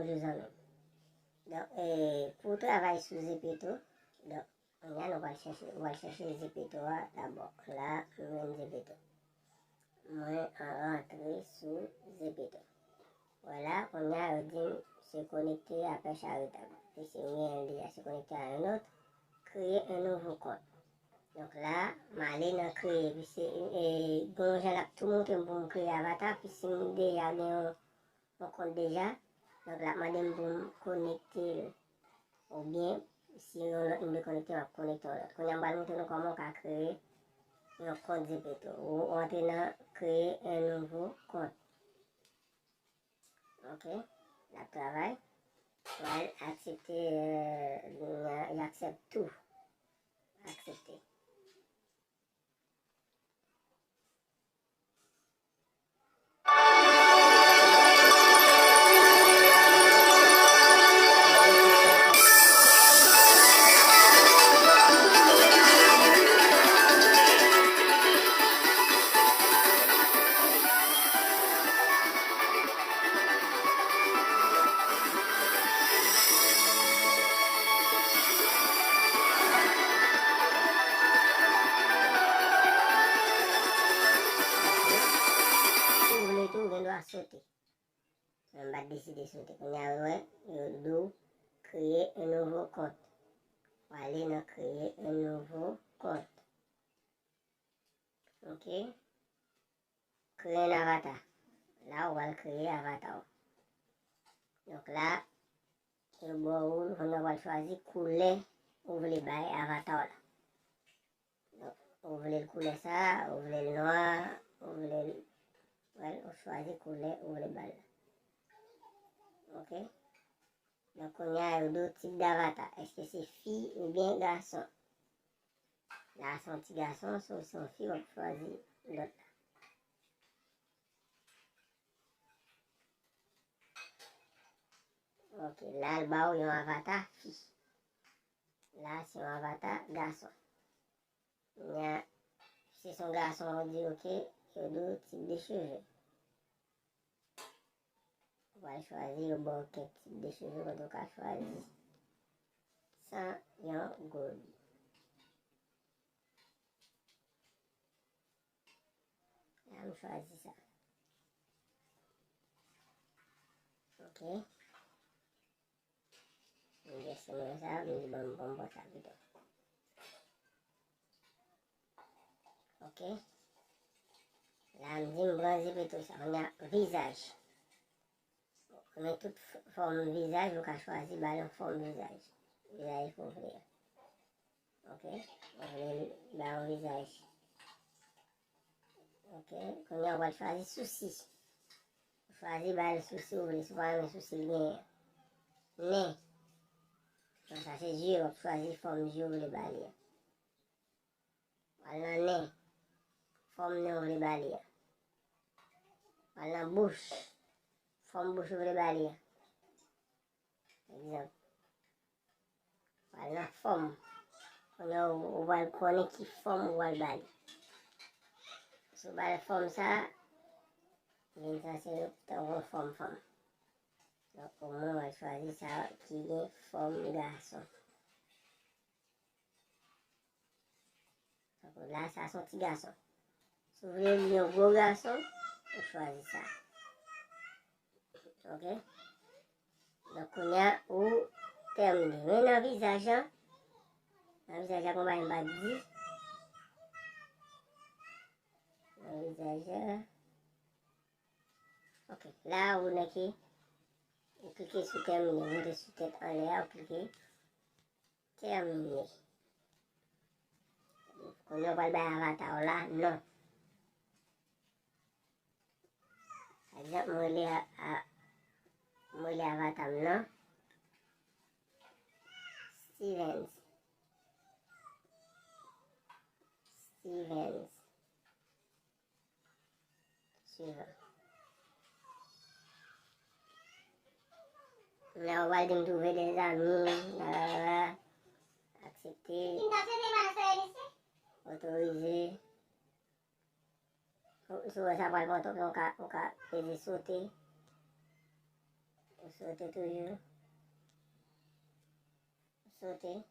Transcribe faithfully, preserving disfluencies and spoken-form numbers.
Bonjou zanmi m. Donk, e, pou w travay sou Zepeto, donk, kounye a nou pral chèche, ou pral chèche Zepeto a dabò. La, nou jwenn Zepeto. Mwen rantre sou Zepeto. Vwala, kounye a yo di m se konekte a pèch a retab. Piske m gen l deja, se konekte a yon lòt, kreye yon nouvo kont. Donk la, m ale nan kreye, piske, e, gen yon jan l ap tou montre m pou m kreye avata, piske m deja gen yon yon kont deja. Donk, l ap mande m pou m konekte l. Oubyen, si yon lòt moun vle konekte, m ap konekte yon lòt. Kounye a, m pral montre nou kòman w ka kreye yon kont Zepeto. Ou, ou antre nan kreye un nouveau compte. Ok, l ap travay. Pral aksepte, euh, y aksepte tou. Aksepte. Si w vle tou, ou gen dwa sote. Mwen m pa t deside sote. Kounye a, ou wè, yo di w kreye un nouveau compte. Ou ale nan kreye un nouveau compte. Ok. Kreye yon avata. La, ou pral kreye avata w. Donk la, yo ba w, kounye a w pral chwazi koulè ou vle bay avata w la. Donk, ou vle l koulè sa, ou vle l nwa, ou vle l, well, ou chwazi koulè ou vle ba l la. Ok. Donk, kounye a, yo di w tip d avata. Èske se fi oubyen gason? La, se yon ti gason, si w se yon fi, w ap chwazi lòt la. Ok, la, l ba w yon avata fi. La, se yon avata gason. Kounye a, si se yon gason, ou di, ok, yo di w tip de cheve. Ou pral chwazi, yo ba w kèk tip de cheve kote w ka chwazi. San yon goud. La, m chwazi sa. Ok. M jis mwen sa, m di bon, m pran sa pito. Ok. La, m di m pran Zepeto sa. Kounye a, vizaj. Men tout f-, fòm vizaj, ou ka chwazi ba l yon fòm vizaj. Vizaj ke w vle a. Ok. Ou vle l ba yon vizaj. Ok. Kounye a, ou pral chwazi sousi. Ou chwazi ba l sousi ou vle. Si w pa renmen sousi l genyen. Nen. Donk, sa se je, w ap chwazi fòm je ou vle ba li a. Pral nan nen. Fòm nen ou vle ba li a. Pral nan bouch. Fòm bouch ou vle ba li a. Egzanp. Pral nan fòm. Kounye a ou, ou pral konnen ki fòm ou pral ba li. Si w ba l fòm sa, li sanse tankou yon fòm fanm. Donk, omwen w al chwazi sa ki gen fòm gason. Tankou la, sa se yon ti gason. Si w vle li yon gwo gason, ou chwazi sa. Ok? Donk, kounye a, ou tèmine. Men nan vizaj la, nan vizaj la, konbyen m pa t di? Nan vizaj la. Ok, la, ou nèke, ou klike sou tèmine, ou monte sou tèt anlè a, ou klike tèmine. Kounye a, ou pral bay avata w la non. Pa egzanp, mwen rele a, a, mwen rele avata m nan Stevens. Stevens. Swivan. Kounye a, ou pral di m twouve dèzami, la, la, la. Aksepte. Otorize. Si w wè sa pral pran twòp tan, ou ka, ou ka peze sote. Ou Sote toujou. Sote.